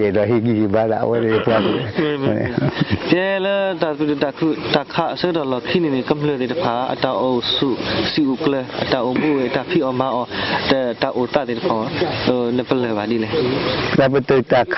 ယအဲၣ်ဒိးဟ့ၣ်ဂံၢ်ဟ့ၣ်ဘါဒၣ်အဝဲသ့ၣ်ပှၤ ကဲလၢတၢ်ပတုာ်တၢ်ခးအဆၢကတီၢ်လီၢ်ခံန့ၣ်န့ၣ် ကမျၢၢ်သ့ၣ်တဖၣ် အတၢ်အိၣ်ဆူၣ်အိၣ်ချ့ အတၢ်အိၣ်မူဝဲ တၢ်ဖံးအီၣ်မၤအီၣ် တၢ်အိၣ်သးသ့ၣ်တဖၣ် နပလၢၢ်ဘၣ်ဒ်လဲၣ်. တၢ်ပတုာ်တၢ်ခ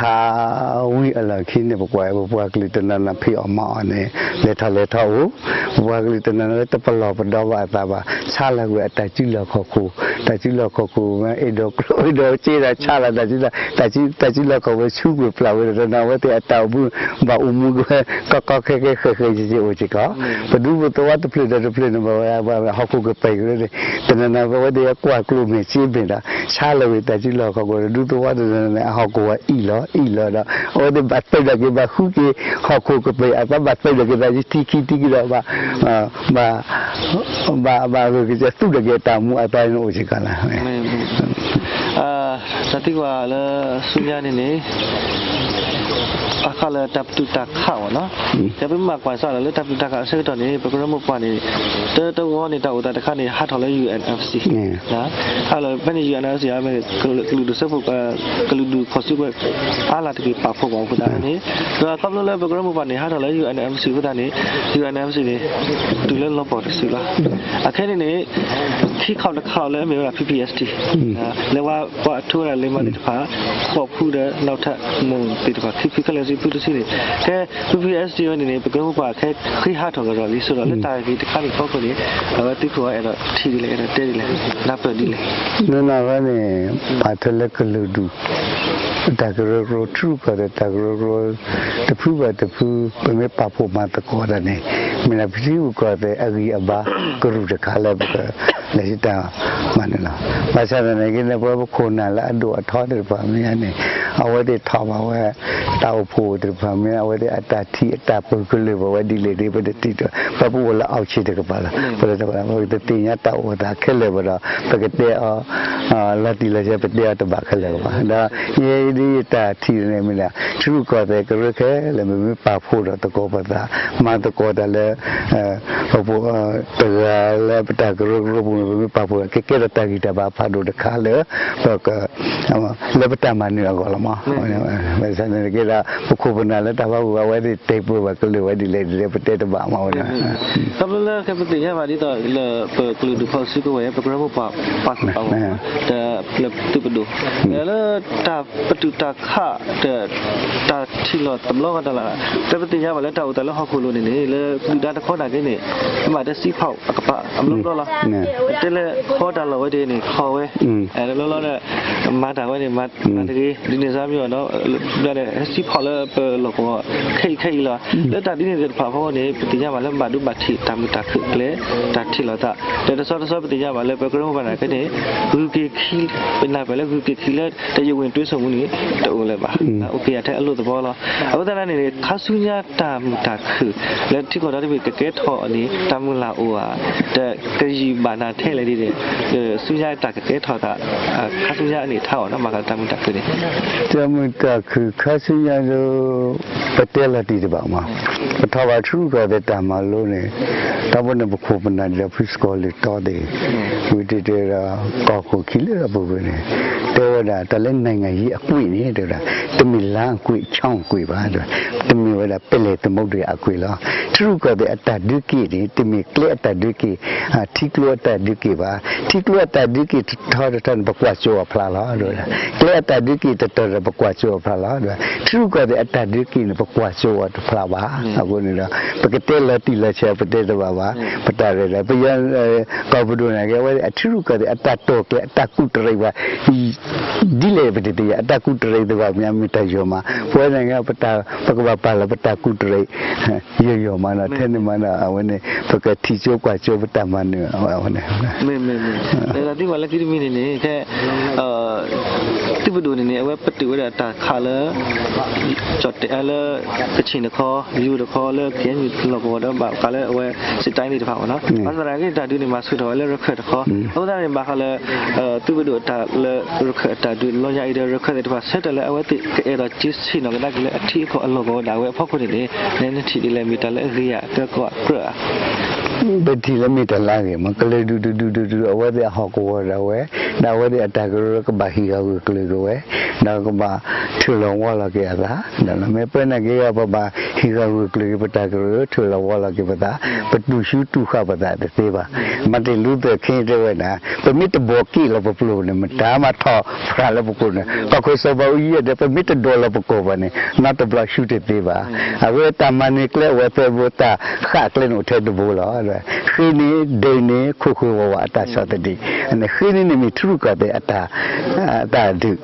းဝံၤအလီၢ်ခံန့ၣ် ပကွၢ်ပပှၤကလုာ်တနီၤနီၤဖံးအီၣ်မၤအီၣ်န့ၣ် လဲၤထီၣ်လဲၤထီအိၣ်, ပပှၤကလုာ်တနီၤနီၤလၢတပလီၢ်ပဒီဘၣ်အသးဘၣ် ဆါလီၤကွံာ်အတၢ်စုလီၢ်ခီၣ်ခိၣ်, တၢ်စုလီၢ်ခီၣ်ခိၣ် အဲၣ်ဒိးကျိၣ်အဲၣ်ဒိးစ့ဒီးဆါလီၤတၢ်စုလီၢ်, တၢ်စုလီၢ်ခီၣ်ဝဲဆူကွံာ်ပျၢ်ဝဲဒီး တနီၤအဝဲသ့ၣ်အတၢ်အိၣ်မူ ဘၣ်အိၣ်မူကဝဲ ကီကီခဲခဲဃဲၤဃဲၤစ့စ့အိၣ်စ့ၢ်ကီး, ပဒူပသဝီတဖျၢၣ်ဒီးတဖျၢၣ်န့ၣ် ဘၣ်ဝဲ ဟီၣ်ခိၣ်ကပၤကရၢန့ၣ် တနီၤနီၤအဝဲသ့ၣ်ကွၢ်ကျိၣ်မဲာ်စ့မဲာ်ဒီး ဆါလီၤဝဲတၢ်စုလီၢ်ခီၣ်ခိၣ်ဒီး ဒူသဝီတနီၤနီၤန့ၣ် အဟီၣ်ကဝီၤအံၣ်လီၤအံၣ်လီၤဒီး အဝဲသ့ၣ်ဘၣ်သုးဒီးက့ၤ ဘၣ်ဃုက့ၤ ဟီၣ်ခိၣ်ကပၤအသး ဘၣ်သုးဒီးက့ၤသးထံခံထံခံဒီး ဘၣ် ဘၣ် ဘၣ်ဂုာ်ကစၢ်သူၣ်ဒီးက့ၤအတၢ်မူအသးန့ၣ်အိၣ်စ့ၢ်ကီးလီၤ. တၢ်သံကွၢ်လၢဆူညါန့ၣ်န့ၣ် ဘၣ်ဃးလၢတၢ်ပတုာ်တၢ်ခးအီၤနီၤ, ကဲပမ့ၢ်ကွၢ်စးလီၤလၢတၢ်ပတုာ်တၢ်ခးအဆၢကတီၢ်န့ၣ် ပကရၢမိၢ်ပှၢ်န့ၣ် တၢတဝီန့ၣ် တၢ်အိၣ်သးတခါန့ၣ် ဟးထီၣ်လၢ ယူၣ်အဲၣ်အၣ်အၣ်ဖ်စံၣ် ဖဲန့ၣ် ယူၣ်အဲၣ်အၣ်အၣ်ဖ်စံၣ် မ့ၢ်ကလုာ်ဒူၣ်စၢဖှိၣ် ကလုာ်ဒူၣ်ဖီၣ်စုကဝဲၤ အါလၢ်တက့ၢ်ပာ်ဖှိၣ်ဘၣ်အဃိသတးန့ၣ် ဒီးခီဖျိလၢပကရၢမိၢ်ပှၢ်န့ၣ် ဟးထီၣ်လၢ ယူၣ်အဲၣ်အၣ်အၣ်ဖ်စံၣ် အဃိသတးန့ၣ် ယူၣ်အဲၣ်အၣ်အၣ်ဖ်စံၣ်န့ၣ် တုၤလၢလီၤပှီၢ်တစုလီၤ. အခဲန့ၣ်န့ၣ် ခံခီတခါအီၤလၢအမ့ၢ်ဝဲဒၣ် ပီပီအၣ်စံၣ် လၢပှၤအထိဝဲဒၣ်လၢမၤသ့ၣ်တဖၣ် ဃိးဖုဒီး နီၣ်ထၢၣ်မိၢ်သ့ၣ်တဖၣ် ခံဖုခဲလၢာ်ဆံဖုတဆံန့ၣ် ကဲ ပီပီအၣ်စံၣ်ဝဲန့ၣ်န့ၣ် ပကရၢမိၢ်ပှၢ်ခဲဃ့ဟးထီၣ်ကဒီးလံ ဆိဒီးလၢတၢ်ဂ့ၢ်တခါန့ၣ်ဖီခိၣ်န့ၣ် အဝဲသံကွၢ်ဝဲအဲၣ်ဒိးထံၣ်ဒ်လဲၣ် အဲၣ်ဒိးတဲဒ်လဲၣ် နၢ်ပၢၢ်ဒ်လဲၣ်. နီၢ်နီၢ်ဝဲန့ၣ် ပာ်ထွဲလၢကလုာ်ဒူၣ် တၢ်ကရၢကရိ ထံရူၢ်ကီၢ်သဲးတၢ်ကရၢကရိ တဖုဘၣ်တဖု ပမ့ၢ်ပာ်ဖှိၣ်မၤသကိးတၢ်န့ၣ် မ့ၢ်ဒၣ်ပထံရူၢ်ကီၢ်သဲးအဂံၢ်အဘါကရူၢ်တခါလၢပကလဲၤဆူတၢ်မၤန့ၣ်လီၤ. ဘၣ်ဆၣ်သနာ်က့န့ၣ် ပဝဲပခိၣ်နၢ်လၢအဒိၣ်အထီသ့ၣ်တဖၣ်မ့ၢ်န့ၣ် အဝဲသ့ၣ်ထီၣ်ဘၣ်ဝဲ တၢ်အိၣ်ဖှိၣ်သ့ၣ်တဖၣ်မ့ၢ် အဝဲသ့ၣ်အတၢ်ထံၣ်အတၢ်ပၢၢ်ကလုာ်ဘၣ်ဝဲဒ်လဲၣ်ဒ် ပတထံၣ်တၢ် ပဝဲပအိၣ်လၢ အောက်ခြေ တကပၤလီၤ. ပတသ့ၣ်ညါတၢ်အိၣ်သးခဲလၢာ်ဘၣ်ဒီး ပကတဲအီၤ လီၤတံၢ်လီၤဆဲး ပတဲအီၤတဘၣ်ခဲလၢာ်ဘၣ်. ဒီးယဲဒ်ယတၢ်ထံၣ်န့ၣ်မ့ၢ်ဒၣ် ထံရူၢ်ကီၢ်သဲးကရၢခဲလၢာ် ပမ့ၢ်ပာ်ဖှိၣ်ဒီးသကိးပသး မၤသကိးတၢ်လၢ ပတဂၤလၢပတၢ်ကရၢကရိပူၤန့ၣ် ပမ့ၢ်ပာ်ဖှိၣ်ဒီး ကကဲထီၣ်တၢ်ဂံၢ်တၢ်ဘါဖးဒိၣ်တခါလၢ ပက လၢပတၢ်မၤနၢၤအဂီၢ်လီၤမး. ဘၣ်ဆၣ်သနာ်က့ဒီး ပခိၣ်ပနၢ်လၢတၢ်ဖးဝံၤ အဝဲသ့ၣ်တဲပၢဘၣ်ကလုာ်ဝဲဒ်လဲၣ်ဒ်လဲၣ် ပတဲတဘၣ်မးဝဲဒၣ် ခီဖျိလၢခဲပသ့ၣ်ညါဘၣ်ဒ်သိးလၢပကလုာ်ဒူၣ်ဖီၣ်စုကဝဲၤ ပကရၢမိၢ်ပှၢ်ပာ်ဖှိၣ်အဂီၢ် ဒီးလၢသုးပဒိၣ် လၢတၢ်ပတုာ်တၢ်ခးဒီး တၢ်ထံၣ်လိာ်တဘျီဃီတၢ်လၢ် ဖဲပသ့ၣ်ညါဘၣ်လၢတၢ်အိၣ်သးလၢဟီၣ်ခိၣ်လိၤန့ၣ်န့ၣ် လၢဒုၣ်ဒါတခီနာ်က့န့ၣ် ပဘၣ်တဲစံးဖီၣ်အကပၤအဘျီဘျီလီၤ. တဲလၢခီတၢ်လီၢ်ဝဲဒၣ်န့ၣ် ခီဝဲ လီၤလီၤဒီး မၤတၢ်ဝဲန့ၣ် မၤတဂ့ၤ ဒ်န့ၣ်စါမံၤအီၤဒီး ဘၣ်ဒီးစံးဖီၣ်လၢပလီၢ်ကဝီၤ ခဲအံၤခဲအံၤလီၤ. လၢတၢ်ဒ်န့ၣ်သ့ၣ်တဖၣ်အဖီခိၣ်န့ၣ် ပသ့ၣ်ညါဘၣ်လၢဘၣ်ဒိဘၣ်ထံးတၢ်မုာ်တၢ်ခုၣ်ကျဲ တၢ်ထံၣ်လိာ်သး ဒီးတဆီတဆီပသ့ၣ်ညါဘၣ်လၢပကရၢမိၢ်ပှၢ်နာ်က့န့ၣ် ဂုၤက့ၤခံ ပနၢ်ပၢၢ်လၢဂုၤက့ၤခံလၢ တယုၢ်ဝ့ၢ်တွ့ဆိၣ်မူန့ၣ် တအိၣ်လၢၤဘၣ် အိၣ်က့ၤယၤထဲအလိၣ်သဘီလီၤ. အဃိသတးန့ၣ်န့ၣ် ခါဆူညါတၢ်မုာ်တၢ်ခုၣ် လၢထံကီၢ်ဒီတဘ့ၣ်ကကဲထီၣ်အီၤန့ၣ် တၢ်မုၢ်လၢ်အိၣ်ဧါ ဒီးကယံာ်ဘၣ်နၤထဲလဲၣ်ဒ်န့ၣ် ဆူညါတၢ်ကကဲထီၣ်သး ခါဆူညါအန့ၣ်ထါအီၤနီၤ ဘၣ်ဃးလၢတၢ်မုာ်တၢ်ခုၣ်န့ၣ် တၢ်မုာ်တၢ်ခုၣ်ခါဆူညါဒီး ပတဲလီၤတံၢ်တဘၣ်မး ပထီၣ်ဘၣ်ထံရူၢ်ကီၢ်သဲးတၢ်မၤလိန့ၣ် တၢ်ဘိန့ၣ်ပခိၣ်ပနၢ်ဒ်ဒီးဖုစကီၤလၢာ်တီသ့ၣ် ဝံၤတ့ၢ်တဲဒီး ကီၢ်ခိၣ်ခံလၢအပူၤကွံာ်န့ၣ် တဲဝဲဒၣ် တၢ်လၢ နိုင်ငံရေးအကွေ့ န့ၣ် တဲဝဲဒၣ် တမ့ၢ် လမ်းအကွေ့ ချောင်းအကွေ့ ဘၣ် တဲဝဲ တမ့ၢ်ဝဲဒၣ် ပလဲၢ်သမုဒ္ဒရာအကွေ့ လီၤ. ထံရူၢ်ကီၢ်သဲးအတၢ်ဒုးက့ၣ်န့ၣ် တမ့ၢ်ကျဲအတၢ်ဒုးက့ၣ် ထံကျိအတၢ်ဒုးက့ၣ်ဘၣ်. ထံကျိအတၢ်ဒုးက့ၣ်တထီတထီန့ၣ် ပကွၢ်စိအီၤဖျါလီၤ တဲဝဲဒၣ်. ကျဲအတၢ်ဒုးက့ၣ်တတီၤဒီး ပကွၢ်စိအီၤဖျါလီၤ တဲဝဲဒၣ်. ထံရူၢ်ကီၢ်သဲးအတၢ်ဒုးက့ၣ်န့ၣ် ပကွၢ်စိအီၤတဖျါဘၣ်. အဃိန့ၣ်ဒီး ပကတဲလီၤတံၢ်လီၤဆဲး ပတဲတဘၣ်ဘၣ်. ပတၢ်ရဲၣ်ဒီး ပယီၤ ကီၢ်ပဒိၣ်န့ၣ်က့ အဝဲအထံရူၢ်ကီၢ်သဲးအတၢ်တိာ်ကျဲၤ အတၢ်ကူၣ်တရံးဘၣ် ဒ်လဲၣ်ပတသ့ၣ်ညါ အတၢ်ကူၣ်တရံးသ့ၣ်တဖၣ်မ့ၢ် မ့ၢ်တၢ်ယိာ်မး. ပဝဲန့ၣ် ပကဘၣ်ပာ်လီၤပတၢ်ကူၣ်တရံး ယိာ်ယိာ်မးဒီး ထဲန့ၣ်မးဒီး အဝဲန့ၣ် ပကထံၣ်စိကွၢ်စိပတၢ်မၤနၢၤအဝဲန့ၣ် မ့ၢ်မ့ၢ်မ့ၢ် ဒီးသံကွၢ်လၢခံတမံၤန့ၣ်န့ၣ် ခဲ သုးပဒိၣ်န့ၣ်န့ၣ် အဝဲပတုာ်ဝဲဒၣ်တၢ်ခးလၢ ကီၢ်တဲာ်လၢ ကခ့ၣ်တခီ ယိၤတခီ လၢ KNU လီၢ်ကဝီၤဒီး ဘၣ်ဃးလၢအဝဲ စစ်တိုင်း သ့ၣ်တဖၣ်မ့ၢ်နီၤ. ဘၣ်ဆၣ်သနာ်က့ တၢ်ဒုးန့ၣ် မၤဆှၢထီၣ်ဝဲလၢရခၢၣ်တခီ အဃိသတးန့ၣ် ဘၣ်ဃးလၢ သုးပဒိၣ်အတၢ်လၢရခၢၣ်အတၢ်ဒုးလီၤညါအံၤဒီး ရခၢၣ်သ့ၣ်တဖၣ် ဆၢတဲာ်လၢအဝဲသ့ၣ်ကအဲၣ်ဒိးက့ၤဆ့ၣ်နီၤကဒါက့ၤလၢအထံအကီၢ်အလီၢ်ကဝီၤဒၣ်ဝဲအဖီခိၣ်န့ၣ်န့ၣ် နထံၣ်ဒ်လဲၣ် မ့ၢ်တၢ်လၢအဂ့ၤဧါ ကဲကီးကြၢးဧါ. ပထံၣ်လၢမ့ၢ်တၢ်လၢအဂ့ၤမး, ကလုာ်ဒူၣ်တဒူၣ်တဒူၣ် အဝဲသ့ၣ်အဟီၣ်ကဝီၤဒၣ်ဝဲ, ဒီးအဝဲသ့ၣ်အတၢ်ကရၢကဘၣ်ဟံးဃာ်ဂၢၢ်ကျၢၤက့ၤဝဲ, ဒီးကဘၣ်ထုးလီၤဝီလီၤက့ၤအသး, မ့ၢ်ပနာ်က့ၤ ပဘၣ်ဟံးဃာ်ဂၢၢ်ကျၢၤက့ၤပတၢ်ကရၢ ထုးလီၤဝီလီၤက့ၤပသး, ပတူၢ်ဆူၣ်တူၢ်ဃာ်ပသးတသ့ဘၣ်. Martin Luther King တဲဝဲဒၣ် ပမ့ၢ်တဘီၣ်က့ၣ်လီၤပပျိၤန့ၣ် မတၤမၤထီၣ်ဖျးလၢပကိာ်န့ၣ်, ကီၢ်ခိၣ်စီၤဘးအူကၠံတဲ ပမ့ၢ်တဒိးလီၤပကိာ်ဘၣ်န့ၣ် နီတဘျီဆူတသ့ဘၣ်. အဝဲတၢ်မၤနၢၤကျဲအိၣ်ဝဲဖဲဘိ တၢ်ဃၣ်ကျဲန့ၣ်အိၣ်ထဲတဘိလီၤ. ဃ့န့ၢ်ဒုးန့ၢ်ခိၣ်ဃၢၤဝးဝးအတၢ်ဆီၣ်သနံး, ဃ့န့ၢ်န့ၣ်မ့ၢ်ထံရူၢ်ကီၢ်သဲးအတၢ်, အတၢ်ဒုး